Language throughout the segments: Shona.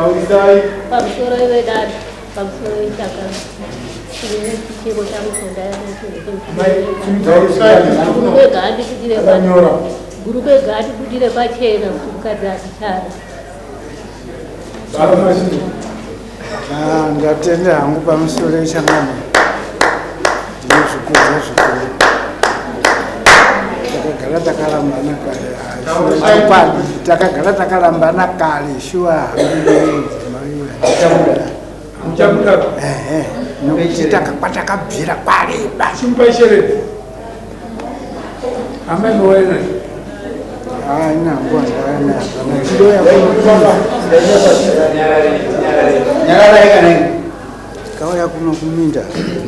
Taurisai. Pamusoro ivedare, pamusoro ichaka. Chine chichemo changu chandagurukwega handibudire pachena kuti mukadzi asichada. Ah, ndatenda hangu pamusoro echangano ndinozvikudza zvikuru takagara takarambana kare chokwadi takagara takarambana kare shuwa handidzimaiuya nokuti takakwatakabvira kwareba Kauya kuno kuminda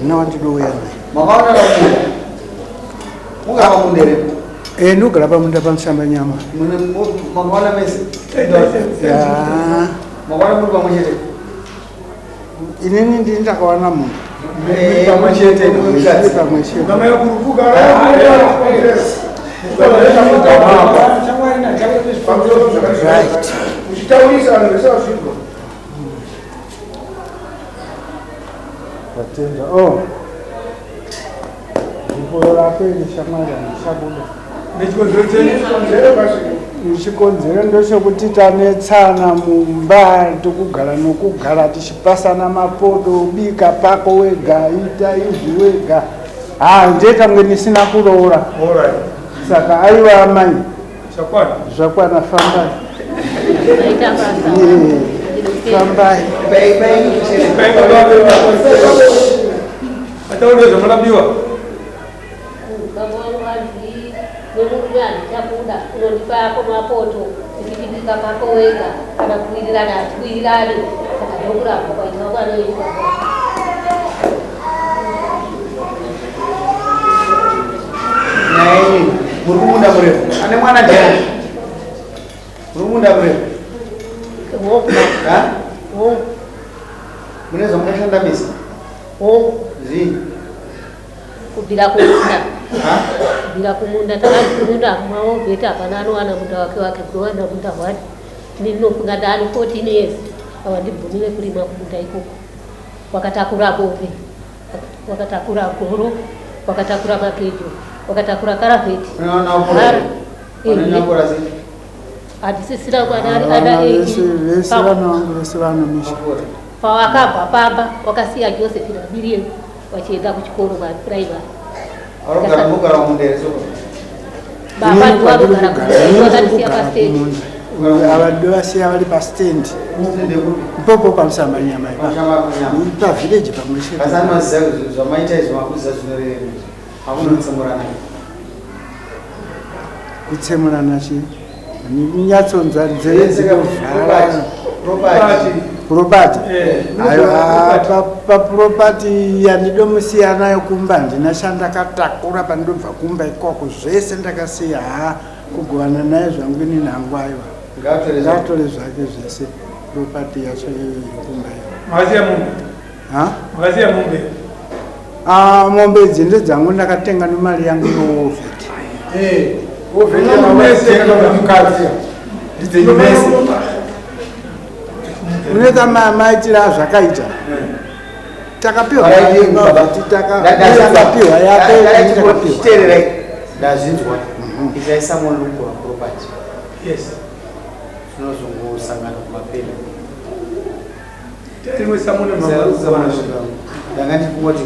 muna wandidouya naye. Makaona pamunda? Mugara pamunda here? Eh, ndogara pamunda pamusamba nyama. Makaona mese? Ya. Makaona muri pamwe chete? Inini ndini ndakawana munhu. Eh, pamwe chete Ndiri pamwe chete. Right. Uchitaurisa vanhu vese vazvinzwa. Tatenda. Oh. Gupuro rako iri shamwari handichabuda. Nechikonzero chei? Chikonzero ndechokuti tanetsana mumba tokugara nokugara tichipasana mapoto bika pako wega ita izvi wega ha ndetange ndisina kuroora Alright. saka aiwa amai Zvakwana. zvakwana fambai Maita basa. Eh, fambai Ataure zvamarapiwa. Baba wangu vanzi nemurume handichabuda unondipa ako mapoto tichitibika pako wega kana kuwirirana hatiwirirani saka ndokuramba kwaita mwana wenyu baba. Nyaya yenyu muri kumunda murefu. Ane mwana ndiani? Muri kumunda murefu. Hongu, Ha? hongu, Mune zvamunoshanda mese? hongu. Zvii? Kubvira kumunda Ha? kubvira kumunda takanzi kumunda maovheti hapana anowana munda wake wake kunowana munda hwani ini ndinofunga ndaani 14 years awandibvumire kurima kumunda ikoko wakatakura bove wakatakura goro wakatakura magejo wakatakura karavheti Unoona Unoona sei? handisisina mwana ari Vana ana vese vese 8 vana vangu vese vanomisha. pawakabva pamba wakasiya Joseph naMiriam vachienda kuchikoro mapuraimari Arogara mugara mumunda here soko? baba Inini kwandiri ndivanogara kugara, inini ndiri vakandisiya kugara pastendi kumunda. Ava ndovasiya vari pastendi Mustende kupi? ipopo pamusamba nyama ipapo. Pamusamba nyama. Pavhileji pamwe Asi chete. anoziva zvamaita izvi makuziva zvinorevei. Hakunotsemurana. Kutsemurana chii? Nyatsonzwa nzeve dzinovhara. Property. Property. Eh. Aiwa paproperty yandidomusiya nayo kumba handina chandakatakura pandobva kumba ikoko zvese ndakasiya ha kugovana naye zvangu inini hangu aiwa. Ngaatore zvake. Ngatore zvake zvese property yacho iyoyo iri kumba iyo. Makasiya mombe. Ha? Makasiya mombe. Ah, mombe idzi ndedzangu ndakatenga nemari yangu yeovheti. Eh. Mukadzi. Ndidzenyu mese. Unoita maitiro azvakaita. Takapiwa Right, baba. takapiwa yako ini takapiwa. Chiteererai. Ndazvinzwa. Isai someone look for property. Yes. Tinozongosangana kumapera. Rimwe samuna mama. Ndanga ndikungoti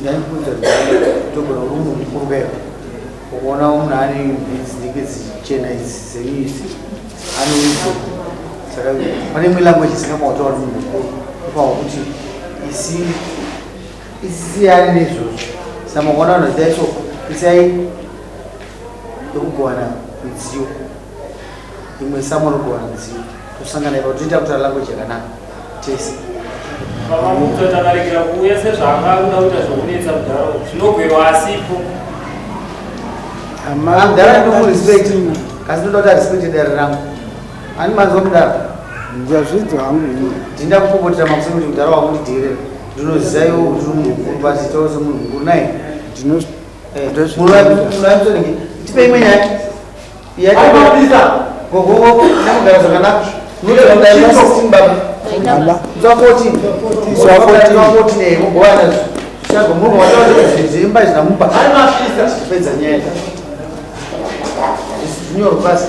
ndandikuudza togona uri munhu mukuru kaiwa ukuona munhu ane bhinzi dzinenge dzichena idzi dzenyu idzi ane wisdom saka pane imwe language isingamautaura kuti munhu mukuru upawa kuti isi isiyane neizvozvo saka makuona vanhu vachiita so isai yekugovana midziyo imwe samo nokugovana midziyo tosangana ipapo toita kutaura language yakanaka tese Baba Mukto takaregera kuuya sezvaanga kuda kuita zvokunetsa kudaro zvinogwerwa asipo. Mudhara ndomurespect kasi ndoda kuti arespect dare rangu ani manzwa mudhara Ndazvinzwa hangu ini. ndinda kupopotera makuseni kuti mudhara wangu ndidheerere ndinoziva iwo kuti uri munhu mukuru but itawo semunhu mukuru naye Ndino munhu tipe imwe nyaya gogogogo ndamugara zvakanaka. Baba. Zuva 14. Zuva 14. Zuva 14 mugovana zvichago munobva zveimba zvinamupa kupedza nyaya zvinyorwa pasi.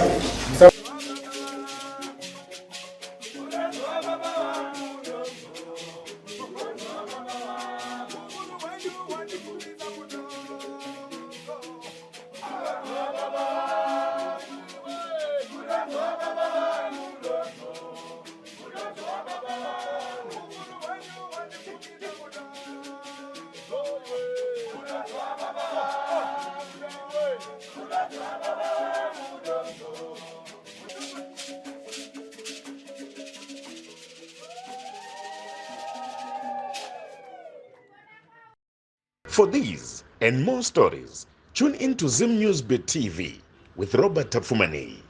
For these and more stories, tune in to Zim News Bit TV with Robert Tapfumaneyi.